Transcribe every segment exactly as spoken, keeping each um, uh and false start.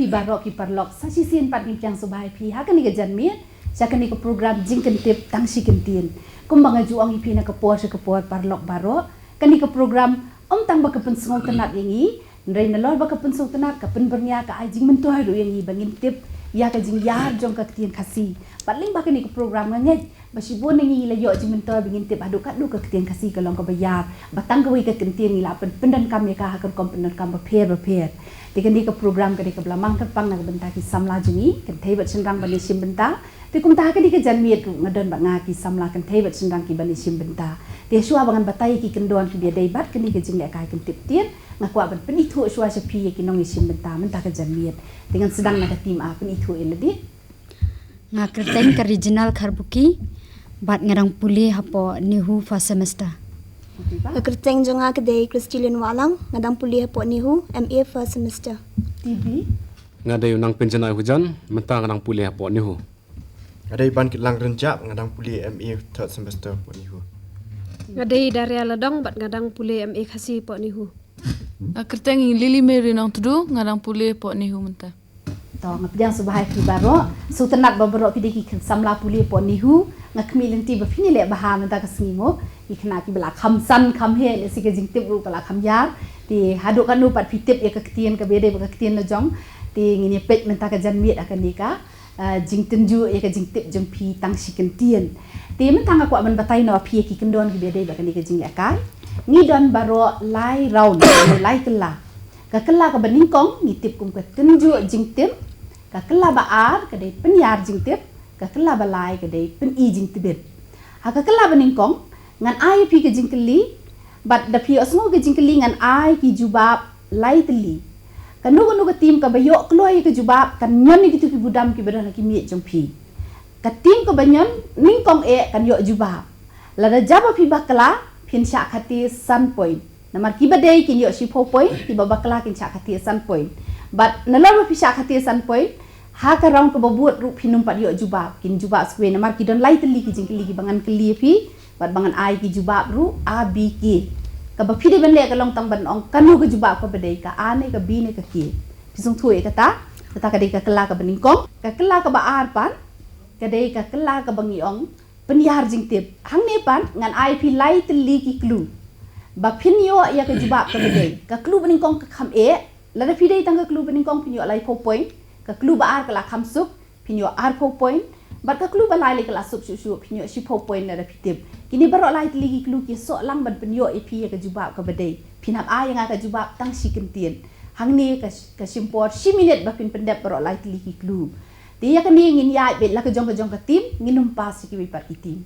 Phi baroh ki paralok, sa shisien pat ngin pdiang sngewbha ïa phi ha kane ka janmiet sha kane ka program Jingkyntip Tang Shi Kyntien. Kumba nga ju ong ïa phi na ka por sha ka por, paralok baroh, kane ka program ym tang ba ka pynsngewtynnat ïa ngi, hynrei nalor ba ka pynsngewtynnat, ka pynbyrngia, ka ai jingmyntoi ruh ïa ngi ba ngin tip ïa ka jingïar jong ka ktien Khasi. Bad lyngba kane ka program nga ngeit ba shibun na ngi la ïoh jingmyntoi ba ngin tip haduh katno ka ktien Khasi ka long kaba ïar, ba tang kawei ka ktien ngi la pyn, pyndonkam ïa ka ha ka rukom pyndonkam bapher bapher. Te kane ka program ka dei kaba la mang kyrpang na ka bynta ki samla jong ngi kynthei bad shynrang ban ïashim bynta. Te kumta ha kane ka janmiet ruh nga don bad nga ki samla kynthei bad shynrang ki ban ïashim bynta. Te shuwa ba ngan batai ïa ki kyndon kiba ïadei bad kane ka jinglehkai kyntip ktien, nga kwah ban pynithuh shuwa sha phi ïa ki nongïashim bynta mynta ka janmiet. Te ngan sdang na ka team A, pynithuh ïa lade. Nga kyrteng ka Reginald Kharbuki, bad nga dang pule hapoh NEHU first semester. Nga kyrteng jong nga ka dei Christine Wahlang, nga dang pule hapoh NEHU M A first semester. T B. Nga dei u Nangpynjanai Hujan, mynta nga dang pule hapoh NEHU. Nga dei Bankitlang Rynjah, nga dang pule M A third semester hapoh NEHU. Nga dei Daria Ladong bad nga dang pule M A Khasi hapoh NEHU. Nga kyrteng Lily Mary Nongtdu, nga dang pule hapoh NEHU mynta. To, nga pdiang sngewbha ïa phi baroh. Sngewtynnat ba baroh phi dei ki samla pule hapoh NEHU. Nga khmih lynti ba phin ïaleh bha mynta ka sngi mo. Ki khynnah kiba la kham san kham heh, lehse ka jingtip ruh ka la kham ïar. Te haduh katno pat phi tip ïa ka ktien kaba ïadei bad ka ktien la jong. Te ngin ïa peit mynta ka janmiet ha kane ka, ah, jingtynjuh ïa ka jingtip jong phi Tang Shi Kyntien. Te mynta nga kwah ban batai noh ïa phi ïa ki kyndon kiba ïadei bad kane ka jinglehkai. Ngi don baroh lai round, lai kylla. Ka kylla kaba nyngkong ngi tip kum ka tynjuh jingtip, ka kylla ba ar ka dei pynïar jingtip, ka kylla ba lai ka dei pyni jingtbit. Ha ka kylla ba nyngkong ngan ai ïa phi ka jingkylli, bad da phi ïohsngew ka jingkylli ngan ai ki jubab lai tylli. Kano kano ka team kaba ïoh kloi ïa ka jubab kan ñion ïa kito ki budam kiba don ha ki miej jong phi. Ka team kaba ñion nyngkong eh kan ïoh jubab. Lada jia ba phi bakla, phin shah khatii san point. Namar kiba dei kin ïoh shiphew point, kiba bakla kin shah khatii san point. Bad nalor ba phi shah khatii san point, ha ka round kaba bud ruh phin ym pat ïoh jubab, kin jubab shuwa namar ki don lai tylli ki jingkylli kiba ngan kylli ïa phi, bad ba ngan ai ki jubab ruh A, B, K. Kaba phi dei ban leh ka long tang ban ong kano ka jubab kaba dei, ka A ne ka B ne ka K. Phi sngewthuh ïa kata? Kata ka dei ka kylla kaba nyngkong. Ka kylla kaba ar pat ka dei ka kylla kaba ngi ong pynïar jingtip. Hangne pat ngan ai phi lai tylli ki clue ba phin ïoh ïa ka jubab kaba dei. Ka clue ba nyngkong ka kham eh, lada phi dei tang ka clue ba nyngkong phin ïoh laiphew point. Ka clue ba ar ka la kham suk, phin ïoh arphew point. Bad ka clue ba lai lei ka la suk shuh shuh, phin ïoh shiphew point lada phi tip. Kine baroh lai tylli ki clue ki ïasoh lang ban pynïoh ïa phi ïa ka jubab kaba dei. Phin hap ai ïa nga ka jubab tang shi kyntien. Hangne ka, ka shim por shi minit ba phin pyndep baroh lai tylli ki clue. Te ïa kane ngin ïaid beit la ka jong ka jong ka team, ngin ym pass ïa kiwei pat ki team.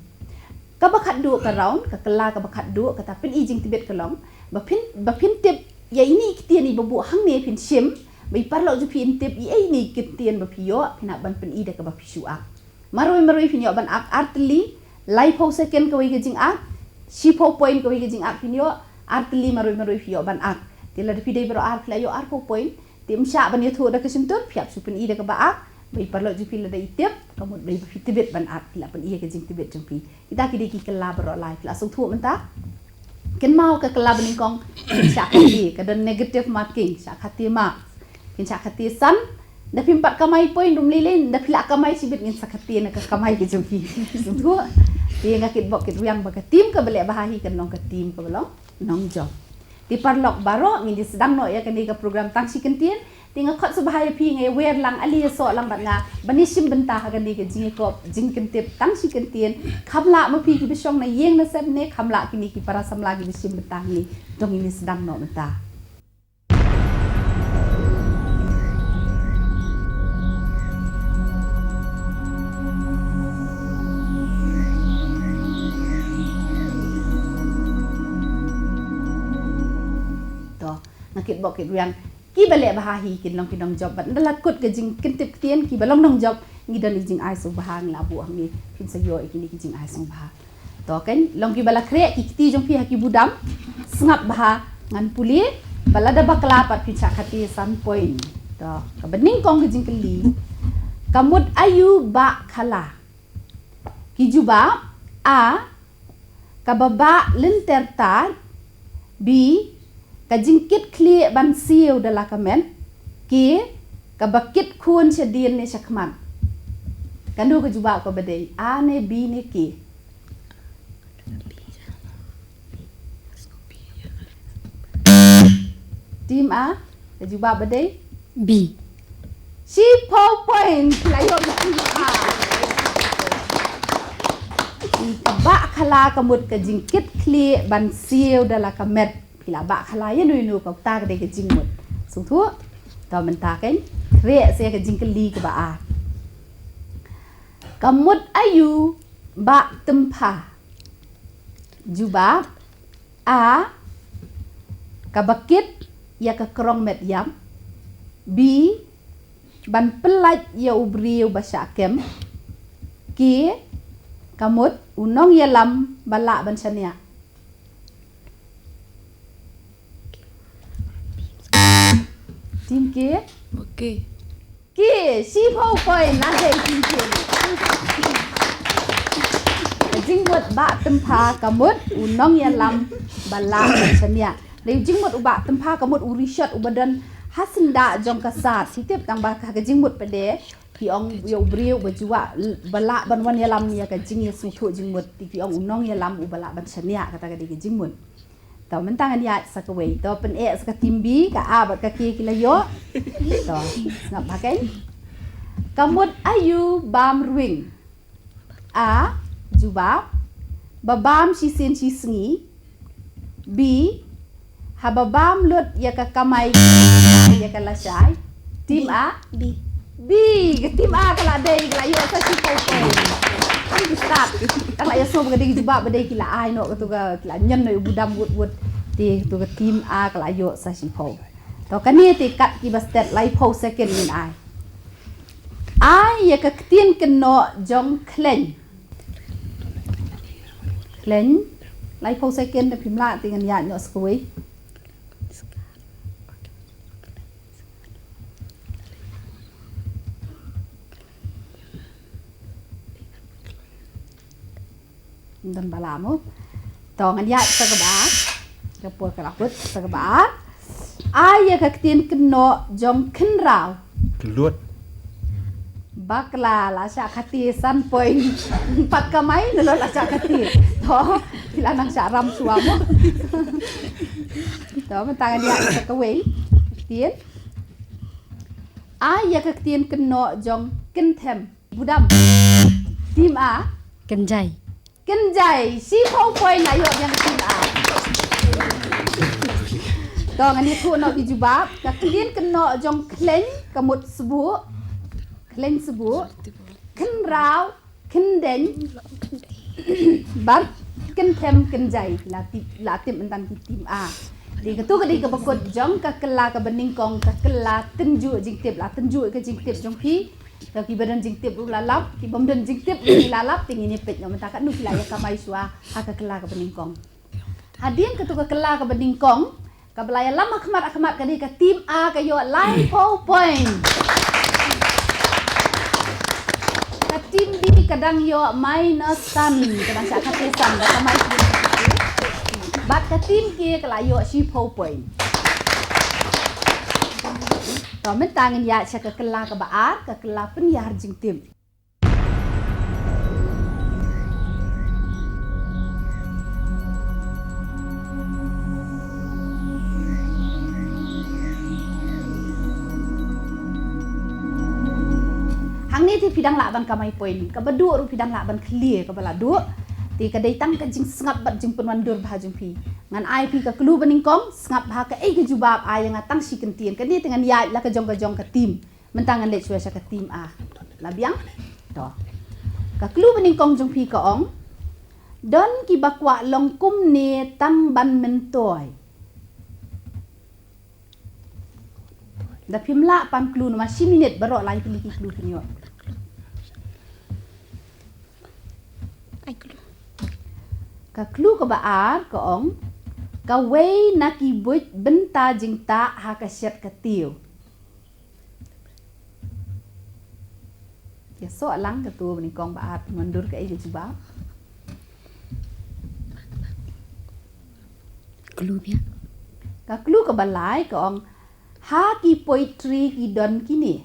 Kaba khatduh ka round, ka kylla kaba khatduh, kata pyni jingtbit ka long ba phin, ba phin tip ïa ine i ktien iba buh hangne, phin shim ba i paralok jong phi in tip ïa ine i ktien ba phi ïoh, phin hap ban pyni da kaba phi shu ak. Marwei marwei phin ïoh ban ak ar tylli, laiphew second kawei ka jingak, shiphew point kawei ka jingak phin ïoh, ar tylli marwei marwei phi ïoh ban ak. Te lada phi dei baroh ar phi la ïoh arphew point, te ym shah ban ïathuh da ka shyntur, phi hap shu pyni da kaba ak, ba i paralok jong phi lada i tip, ka mut ba i, ba phi tbit ban ak, phi la pyni ïa ka jingtbit jong phi. Kita ki dei ki kylla baroh lai, phi la sngewthuh mynta? Kynmaw ka kylla ba nyngkong, phin shah khatii, ka don negative marking, shah khatii marks. Phin shah khatii san, da phim pat kamai point ruh ym lei lei, da phi la kamai shibit ngin sa khatii na ka kamai ka jong phi. Sngewthuh? Te nga kitbok kitrwiang ba ka team kaba leh bha hi kan long ka team kaba long nongjop. Te paralok baroh, ngin ïa sdang noh ïa kane ka program Tang Shi Kyntien. Te nga khot sngewbha ïa phi, nga ïa wer lang, ale ïasoh lang bad nga ban ïashim bynta ha kane ka jingïakop jingkyntip Tang Shi Kyntien. Kham lah ma phi kiba shong na ïing na sem ne kham lah kine ki para samla kiba shim bynta hangne. To ngin ïa sdang noh mynta. To, nga kitbok kitrwiang. Kiba leh bha hi kin long ki nongjop bad ynda la kut ka jingkyntip ktien, kiba long nongjop ngi don i jingai sngewbha, ngi la buh hangne, phin sa ïoh ïa kine ki jingai sngewbha. To kan, long kiba la khreh ki kti jong phi ha ki budam, sngap bha, ngan pule, ba lada bakla pat phin shah khatii san point. To, kaba nyngkong ka jingkylli, ka mut aïu bah khala? Ki jubab: A, kaba bah lynter tad. B, ka jingkit khlieh ban siew da la ka met. K, Kaba kit khun shadien ne shakhmat. Kano ka jubab kaba dei? A ne B ne K? Team A, ka jubab ba dei? B. Shiphew point, la ïoh ka team A. Ka ba khala ka mut ka jingkit khlieh ban siew da la ka met. Phi la ba khala ïa no ïa no, kata ka dei ka jingmut. Sngewthuh? To mynta kan, khreh sa ka jingkylli kaba ar. Ka mut aïu ba tympha? Jubab: A, kaba kit ïa ka krong met ïap. B, ban pyllait ïa u briew ba shah kem. K, ka mut u nongïalam ba lah ban shaniah. Team K. Okay. K, shiphew point, la dei team K. Ka jingmut ba tympha ka mut u nongïalam ba lah ban shaniah. Dei u jingmut u ba tympha ka mut u rishot uba don ha syndah jong ka sad. Phi tip tang ba ka jingmut pat de, phi ong ïa u briew ba ju ba lah ban wan ïalam ïa ka jingïasngewthuh jingmut. Te phi ong u nongïalam uba lah ban shaniah, kata ka dei ka jingmut. To mynta ngan ïaid sa kawei. To pyneh sa ka team B, ka A bad ka K ki la ïoh. To sngap bha kan. Ka mut aïu bam rwing? A, jubab: ba bam shisien shisngi. B, haba bam lut ïa ka kamai, ïa ka lashai. Team A? B. B, ka team A ka la dei, ka la ïoh sa shiphew point. Kan ki start. Kan la ïoh sngewbha ka dei ka jubab ba dei, ki la ai noh katu ka, ki la ñion noh ïa u budam wut wut. Te katu ka team A ka la ïoh sa shiphew. To kane te kat kiba stet, laiphew second ngin ai. Ai ïa ka ktien kynnoh jong khleiñ. Khleiñ, laiphew second, da phim lah te ngan ïaid noh sa kawei. Don ba la mo. To ngan ïaid sa kaba ar. Ka por ka la kut, sa kaba ar. Ai ïa ka ktien kynnoh jong khynraw. Kyllut. Bakla, la shah khathie, san point. Pat kamai ne lo la shah khathie. To, phi la nang shah ram shuwa mo. To mynta ngan ïaid sa kawei. Ktien. Ai ïa ka ktien kynnoh jong kynthem. Budam. Team A. Kynjai. Kynjai. Shiphew point la ïoh ïa ka team A. To ngan ïathuh noh ki jubab. Ka ktien kynnoh jong khleiñ ka mut sbuh. Khleiñ sbuh. Khynraw, khyndeiñ bad kynthem kynjai. La tip, la tip mynta ki team A. Dei katu ka dei kaba kut jong ka kylla kaba nyngkong, ka kylla tynjuh jingtip. La tynjuh ka jingtip jong phi. Te kiba don jingtip ruh la lap, kibym don jingtip ruh la lap, te ngin ïa peit noh mynta katno ki la ïa kamai shuwa ha ka kylla kaba nyngkong. Hadien katu ka kylla kaba nyngkong, kaba la ïalam ha khmat ha khmat ka dei ka team A, ka ïoh laiphew point. Ka team B ka dang ïoh minus san, ka dang shah khathie san, ka kamai. Bad ka team K ka la ïoh shiphew point. To mynta ngin ïaid sha ka kylla kaba ar, ka kylla pynïar jingtip. Hangne te phi dang lah ban kamai point, kaba duh ruh phi dang lah ban khlieh kaba la duh. Te ka dei tang ka jingsngap bad jingpynwandur bha jong phi. Ngan ai phi ka clue ba nyngkong, sngap bha kaei ka jubab, ai ïa nga tang shi kyntien. Kane te ngan ïaid la ka jong ka jong ka team. Mynta ngan leit shuwa sha ka team A. La biang? To. Ka clue ba nyngkong jong phi ka ong: don kiba kwah long kumne tang ban myntoi. Da phim lah pan clue namar shi minit baroh lai tylli ki clue phin ïoh. Ai clue. Ka clue kaba ar ka ong: kawei na ki buit bynta jingtah ha ka shet ka tiew. Ïasoh lang katu ba nyngkong ba ar, pynwandur kaei ka jubab. Clue biang. Ka clue kaba lai ka ong: ha ki poetry ki don kine.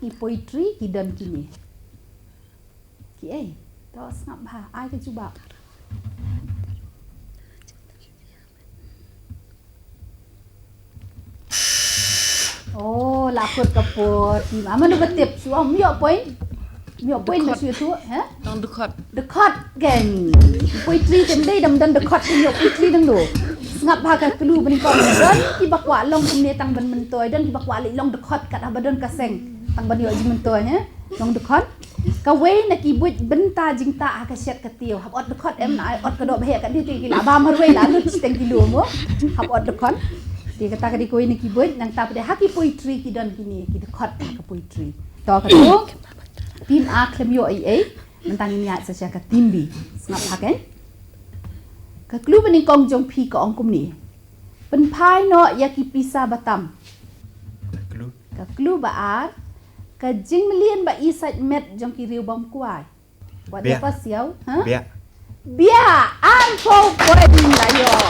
Ki poetry ki don kine. Ki ei? To sngap bha, ai ka jubab. Oh, la kut ka por. Ki ma mano ba tip, shu ong, ym ïoh point. Ym ïoh point ba shu tu, ha? Nong dkhot. Dkhot kan. Poetry kan dei dam don dkhot, ym ïoh poetry dang do. Sngap bha ka clue ba nyngkong, don kiba kwah long kumne tang ban myntoi, don kiba kwah leh long dkhot kat haba don ka seng tang ban ïoh jingmyntoi, ha? Long dkhot. Kawei na ki buit bynta jingtah ha ka shet ka tiew. Hap ot dkhot em, na ot ka doh ba heh kat dei te ki la bam marwei la lut shiteng ki lum mo. Hap ot dkhot. Te kata ka dei kawei na ki buit, nangta pat de ha ki poetry ki don kine ki dkhot ha ka poetry. To katu. Team A khlem ïoh ei ei. Mynta ngin ïaid sa sha ka team B. Sngap bha kan. Ka clue ba nyngkong jong phi ka ong kumne. Pynphai noh ïa ki pisa ba tam. Ka clue. Ka clue ba ar. Ka jingmlien ba i sait met jong ki riew bam kwai. Wat ïa pasiaw, ha? Biak. Biak, arphew point la ïoh.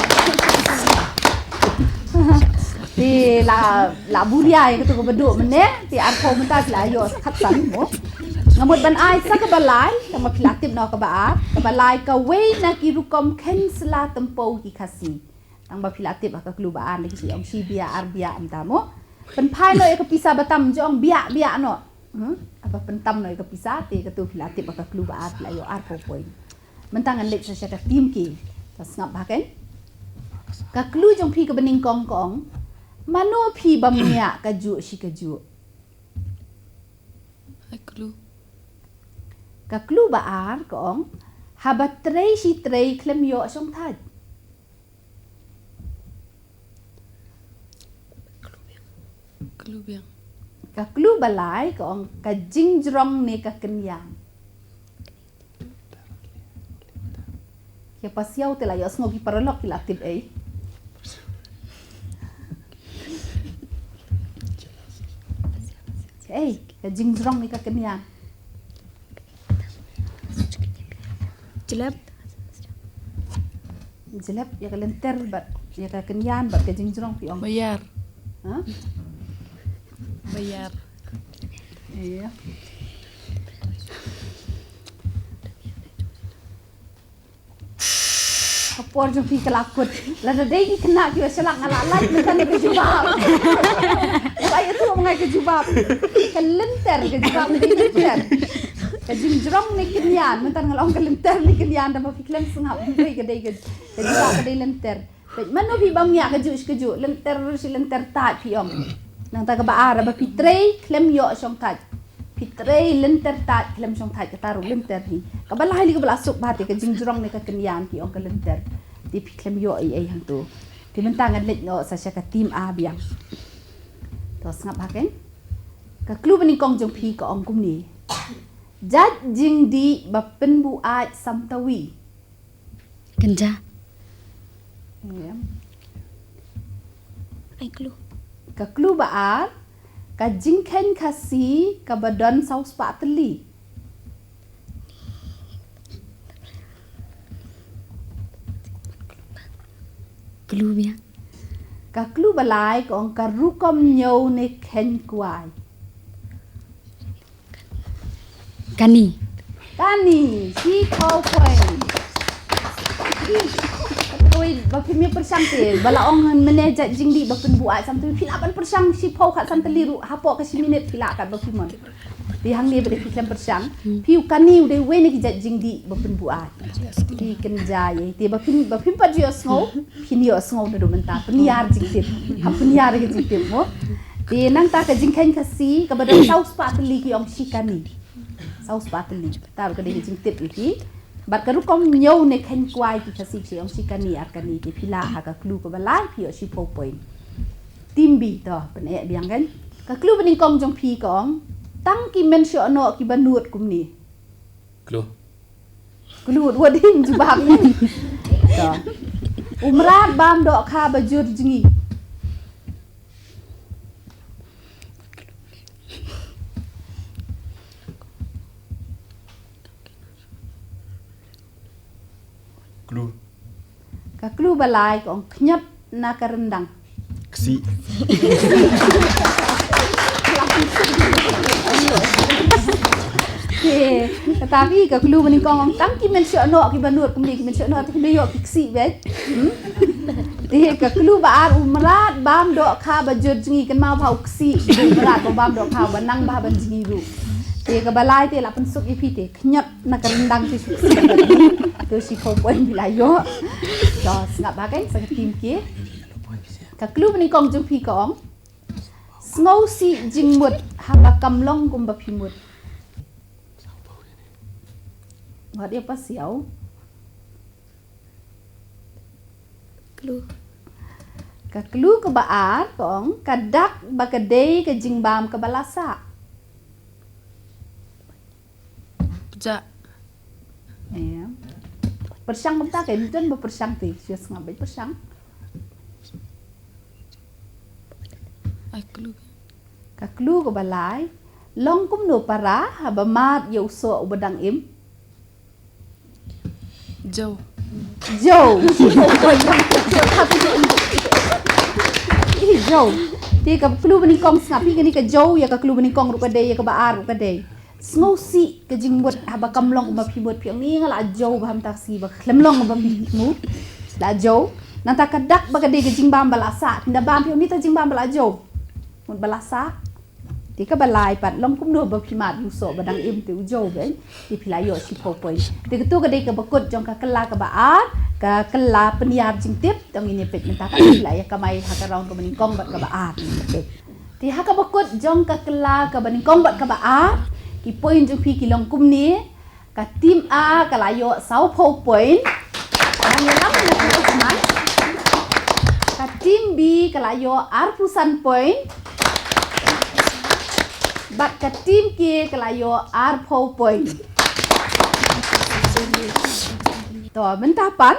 Te la, la bulia ïa katu kaba duk mynne, te arphew mynta te la ïoh khatsan mo. Nga mut ban ai sa kaba lai, tang ba phi la tip noh kaba ar, kaba lai kawei na ki rukom kheiñ sla tympew ki Khasi. Tang ba phi la tip ha ka clue ba ar ne ki ong shi biak ar biak mynta mo. Pynphai noh ïa ka pisa ba tam jong biak biak noh. Hmm? Haba pyntam noh ïa ka pisa te katu phi la tip ha ka clue ba ar phi la ïoh arphew point. Mynta ngan leit sa sha ka team K. Ta sngap bha kan. Ka clue jong phi kaba nyngkong ka ong. Mano phi bam ngiah kajuh shi kajuh. Ai clue. Ka clue ba ar ka ong. Haba trei shi trei khlem ïoh shongthait. Clue biang. Ka clue ba lai ka ong ka jingjrong ne ka kynïang. Ïa pasiaw te la ïohsngew ki paralok ki la tip ei. Ei, ka jingjrong ne ka kynïang. Jlep. Jlep ïa ka lynter bad ïa ka kynïan bad ka jingjrong phi ong. Ba ïar. Ha? Ba ïar. Ïa. Ka por jong phi ka la kut. Lada dei ki khynnah kiba shalak nga la lait mynta ka jubab. Ba ïa tu nga ka jubab. Ka lynter, ka jubab ka dei lynter. Ka jingjrong ne kynïan, mynta nga la ong ka lynter ne kynïan, da ba phi khlem sngap, dei ka dei ka, ka jubab ka dei lynter. Peit mano phi bam ngiah kajuh shi kajuh, lynter shi lynter tait phi ong. Nangta kaba ar, ba phi trei khlem ïoh shongthait. Phi trei lynter tait khlem shongthait, kata ruh lynter hi. Kaba lai hi kaba la suk bha te ka jingjrong ne ka kynïan phi ong ka lynter. Te phi khlem ïoh ei ei hangtu. Te mynta ngan leit noh sa sha ka team A biang. To sngap bha kan. Ka clue ba nyngkong jong phi ka ong kumne. Jait jingdih ba pynbuaid samtawi. Kynja. Ïa. Ai clue. Ka clue ba ar, ka jingkheiñ Khasi kaba don saw spah tylli. Clue biang. Ka clue ba lai ka ong ka rukom ñiew ne kheiñ kwai. Kani. Kani, shiphew point. Oi, ba phim ïa pyrshang te, ba la ong mynne jait jingdih ba pynbuaid samtawi, phi lah ban pyrshang shiphew khatsan tylli ruh, hapoh ka shi minit phi lah kat ba phi mon. Te hangne ba dei phi khlem pyrshang, phi u kani u dei uwei na ki jait jingdih ba pynbuaid. Phi kynja ïa, te ba phim, ba phim pat ïohsngew, phin ïohsngew naduh mynta, pynïar jingtip. Ha pynïar ka jingtip mo. Te nangta ka jingkheiñ Khasi, kaba don saw spah tylli ki ong shi kani. Saw spah tylli. Ta ruh ka dei ka jingtip ïa phi. Bad ka rukom ñiew ne kheiñ kwai ki Khasi ki ong shi kani ar kani te phi lah ha ka clue kaba lai phi ïoh shiphew point. Team B to, pyneh biang kan. Ka clue ba nyngkong jong phi ka ong. Tang ki mynshohnoh kiba nud kumne. Clue. Clue, wat dei jubab ni. To. U mrad bam dohkha ba jur jngi. Clue. Ka clue ba lai ka ong khñiot na ka ryndang. Ksi. Te, kata phi ka clue ba nyngkong ong tang ki mynshohnoh ki ba nud kumne ki mynshohnoh te ki ïoh ki ksih beit. Hmm? Te ka clue ba ar u mrad bam dohkha ba jur jngi kynmaw ba u ksih. U mrad ba bam dohkha ba nang ba ban jngi ruh. Te ka ba lai te la pynsuk ïa phi te khñiot na ka ryndang te suk ksih. Te shiphew point phi la ïoh. To sngap ba kein sa ka team ki. Ka clue ba nyngkong jong phi ka ong. Sngewsih jingmut haba kam long kumba phi mut. Wat ïa pasiaw. Clue. Ka clue kaba ar ka ong ka dak ba ka dei ka jingbam kaba la sah. Pjah. Ïa. Pyrshang kumta ka Newton ba pyrshang te. Shu sngap beit pyrshang. Ai clue. Ka clue kaba lai. Long kumno para haba mad ïa u soh uba dang im. Jew. Jew. Ih, jew. Te ka clue ba nyngkong sngap phi kane ka jew ïa ka clue ba nyngkong ruh ka dei ïa kaba ar ruh ka dei. Sngewsih ka jingmut haba kam long kumba phi mut phi ong ni nga la jew ba hamta ka sngi ba khlem long kumba phi mut. La jew. Nangta ka dak ba ka dei ka jingbam ba la sah. Phin da bam phi ong ni ta jingbam ba la jew. Mut ba la sah. Te kaba lai pat long kumno ba phi mad ïa u soh ba dang im te u jew beit. Te phi la ïoh shiphew point. Te kato ka dei kaba kut jong ka kylla kaba ar, ka kylla pynïar jingtip, te ngin ïa peit mynta ka phi la ïa kamai ha ka round kaba nyngkong bad kaba ar. Te ha kaba kut jong ka kylla kaba nyngkong bad kaba ar, ki point jong phi ki long kumne, ka team A ka la ïoh sawphew point. Ngan ïalam na ka team A. Ka team B ka la ïoh arphew san point. Bad ka team K ka la ïoh arphew point. To, mynta pat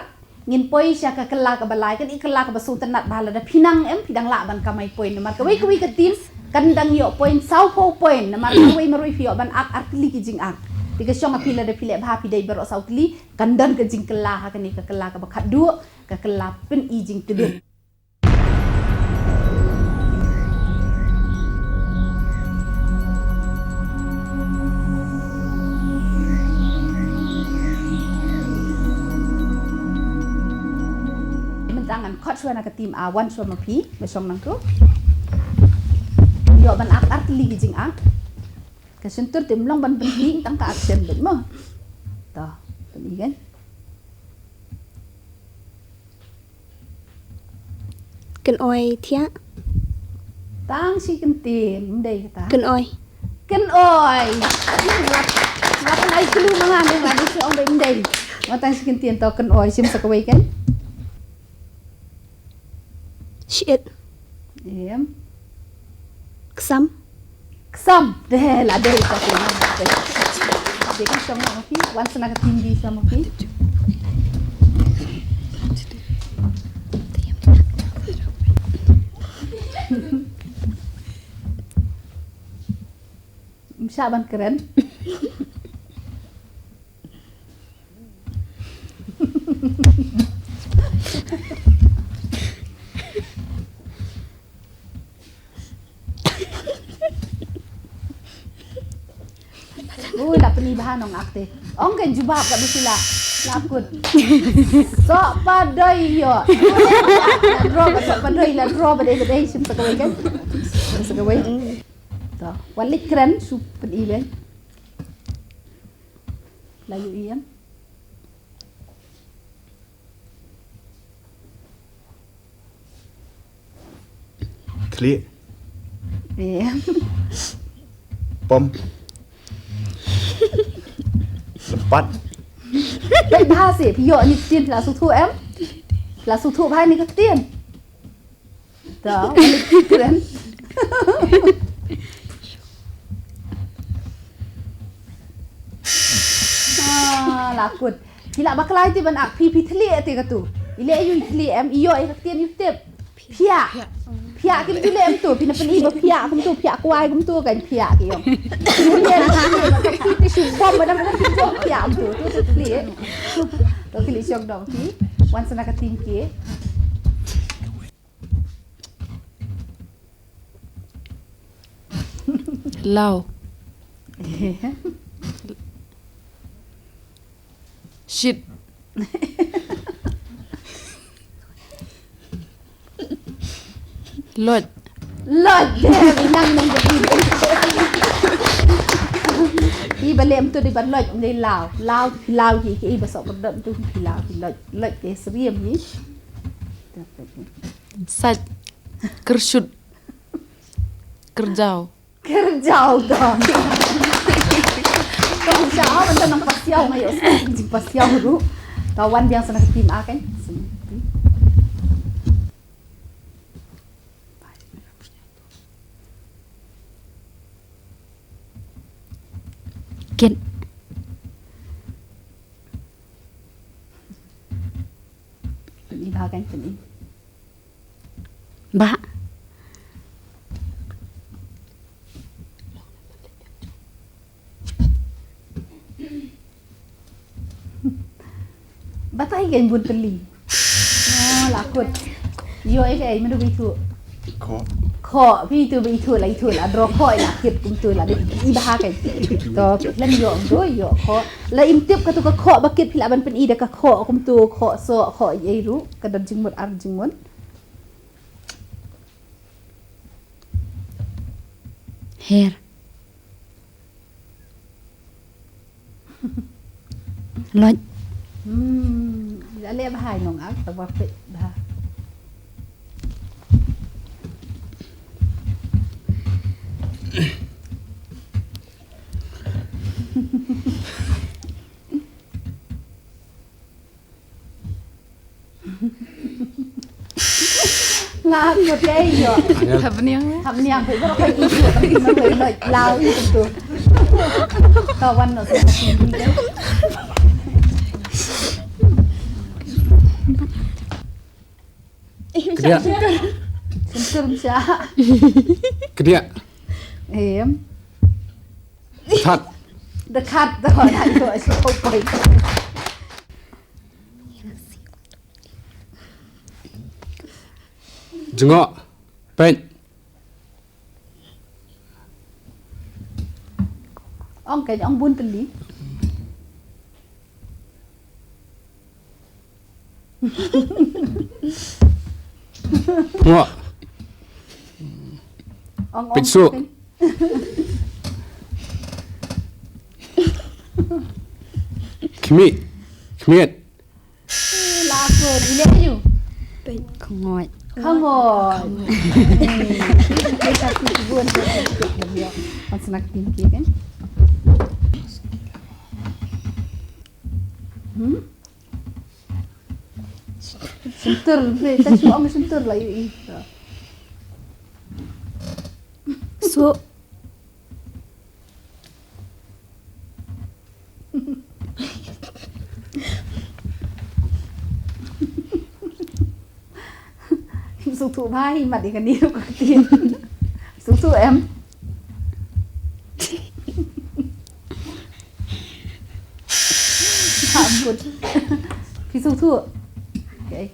ngin poi sha ka kylla kaba lai, kane ka kylla kaba sngewtynnat bha lada phi nang em phi dang lah ban kamai point. Namar kawei kawei ka team kan dang ïoh point sawphew point. Namar kawei marwei phi ïoh ban ak artylli ki jingact. Te ka shong ha phi lada phi leh bha phi dei baroh saw tylli, kan don ka jingkylla ha kane ka kylla kaba khatduh, ka kylla pyni jingtbit. Mynta ngan khot shuwa na ka team A, wan shuwa ma phi, ba shong nangtu. Ïoh ban ak artylli ki jingact. Ka shyntur te ym long ban pyni tang ka action beit mo. To, pyni kan. Kynoi thiah. Tang shi kyntien, ym dei kata. Kynoi. Kynoi. Nga pynai clue ma nga, nga dei shu ong ba ym dei. Nga tang shi kyntien, to kynoi, shim sa kawei kan. Shit. Em. Ksam. Ksam. Deh, la dei ka phi. Dei ka shong ma phi. Wan sa na ka team B sa ma phi. Ym shah ban kren. Ui, la pyni bha nongak te. Ong kan jubab ka bisi la. La kut. Soh padoi ïoh. La draw ba soh padoi, la draw ba dei ba dei, shim sa kawei kan. Shim sa kawei. To, wan leit kren shu pyni beit. La ïohi em. Khlieh. Em. Pom. Lympat. Peit bha seh, phi ïoh ïa kane ka ktien, phi la sngewthuh em? Phi la sngewthuh bha ïa kane ka ktien. To, wan leit kren. Ah, la kut. Phi lah bakla ïa te ban ak, phi, phi thylliej te katu. I leh aïu i thylliej em, i ïoh ïa ka ktien ïa u tip. Phiah. Phiah kim ju leh em tu, phi na pyni ba phiah kumtu, phiah kwai kumtu kan phiah ki ong. Phi leh phi te shu bom ba dang phi jong phiah kumtu, tu tu thylliej. To thylliej shong dong phi. Wan sa na ka team ki. Law. Shit. Loit. Loit, dei, i nang nang ka i. I ba lem tu dei ba loit, dei law. Law, law ki, ki i ba sok berdot tu ki law, ki loit. Loit dei seriam ni. Sait. Kershut. Kerjau. Kerjau to. Kong sha, ah, ban nang pasiau ngai os. Jing pasiau ru. Ka wan biang sana ka tim a kan. Kin. Pyn-i ba kan pyn-i. Ba. Batai kan bun teli. Oh, la kut. Ïoh ei ei menu bitu. Khoh. Khoh, bitu bitu la itu la draw khoh la kit kumtu la dei i ba ha kan. To, lem ïoh kumtu ïoh khoh. La im tip katu ka khoh ba kit phi lah ban pyn-i da ka khoh kumtu khoh soh khoh ei ru ka dang jingmut ar jingmut. Her. Loit. Hmm, la leh bha i nong ak, ta ba peit bha. Nga hap ïoh te ïoh. Hap niang. Hap niang, hei, baroh kai ïoh. Nang hei, hei, lau ïoh tu. Ka wan noh sa. Kdiah. Sentur msha. Kdiah. Em. That. The cat, the one I know, I should hope I. Jngoh. Peit. Ong keiñ, ong bun tylli. Ngoh. Ong, ong, peit suh. Keiñ. Khmih. Khmiet. La ko, i leh ïa u. Peit, khngoi. Khngoi. Khngoi. Peit ka tu bun. Peit ka tu bun. Peit ka tu bun. Hmm? Sentur, peit, ta shu ong sentur la ïa i. Suh. Sngewthuh bha hi mat ïa kane ruh ka ktien. Sngewthuh em? Ampun. Phi sngewthuh? Okay.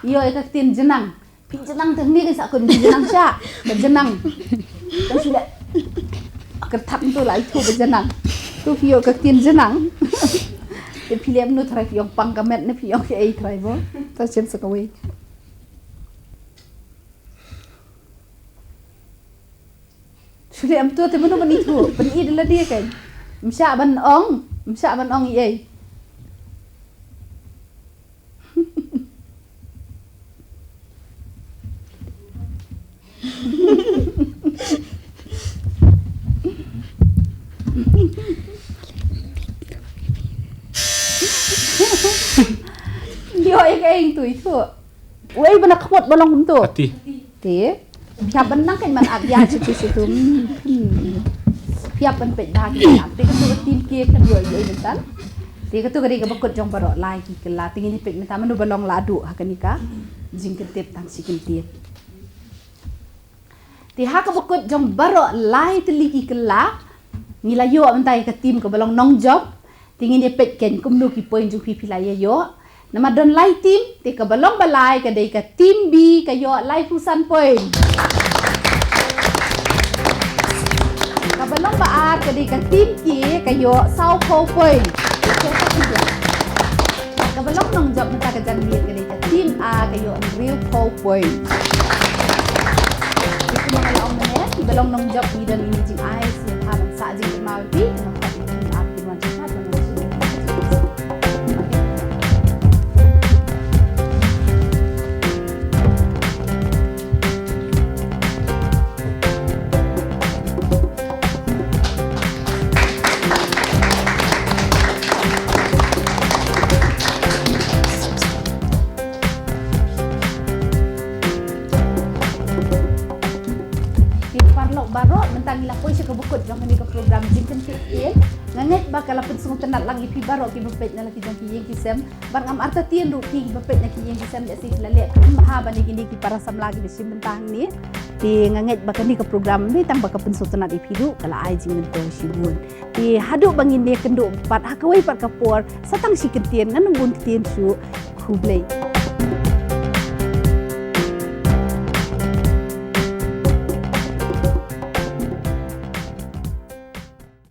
Ïoh ïa ka ktien jnang. Phi jnang te hynne ka sa kun phi jnang sha. Ka jnang. Ka shu leh. Kyrthat to la ithuh ka jnang. To phi ïoh ka ktien jnang. Te phi leh mano trai phi ïoh pang ka met ne phi ïoh kaei trai bo. Ta shem sa kawei. Shu leh em to te mano ban ithuh. Ban i da lade kan. Msha ban ong. Msha ban ong i ei. Ïoh ïa ka eng tu ithuh. Wei ba na khmut ba long kumtu. Ati. Te. Phiap ban nang kan man ap ïa chu chu chu tu. Hmm. Phiap ban peit ba ki ap. Te ka tu ka tim ke kan ïoh ïoh mynta. Te ka tu ka dei ka bakut jong baroh lai ki kylla. Te ngin ïa peit mynta mano ba long la duh ha kane ka jingkyntip tang shi kyntien. Te ha ka bakut jong baroh lai tylli ki kylla. Ngi la ïoh mynta ïa ka tim kaba long nongjop. Te ngin ïa peit kein kumno ki point jong phi phi la ïa ïoh. Namar don lai tim, te kaba long ba lai ka dei ka tim B ka ïoh laiphew san point. Kaba long ba ar ka dei ka tim K ka ïoh sawphew point. Kaba long nongjop mynta ka janmiet ka dei ka team A, ka ïoh hynriewphew point. Kumba nga la ong mynne, kiba long nongjop ngi don ïa ka jingai sngewbha ban sah jingkynmaw ïa phi, kaba khot ïa ka team A, team A. Ki paralok baroh, mynta ngi la poi sha kaba kut jong kane ka program jingkynthih ktien. Nga ngeit ba ka la pynsngewtynnat lang ïa phi baroh kiba peit na la ki jong ki ïing ki sem. Bad ngam artatien ruh phi kiba peit na ki ïing ki sem, lehse phi la leh kaba bha ban ïa kine ki para samla kiba shim bynta hangne. Te nga ngeit ba kane ka program ym dei tang ba ka pynsngewtynnat ïa phi ruh, ka la ai jingmyntoi shibun. Te haduh ba ngin ïakynduh pat ha kawei pat ka por, sa tang shi kyntien, ngan ym bun ktien shuh. Khublei.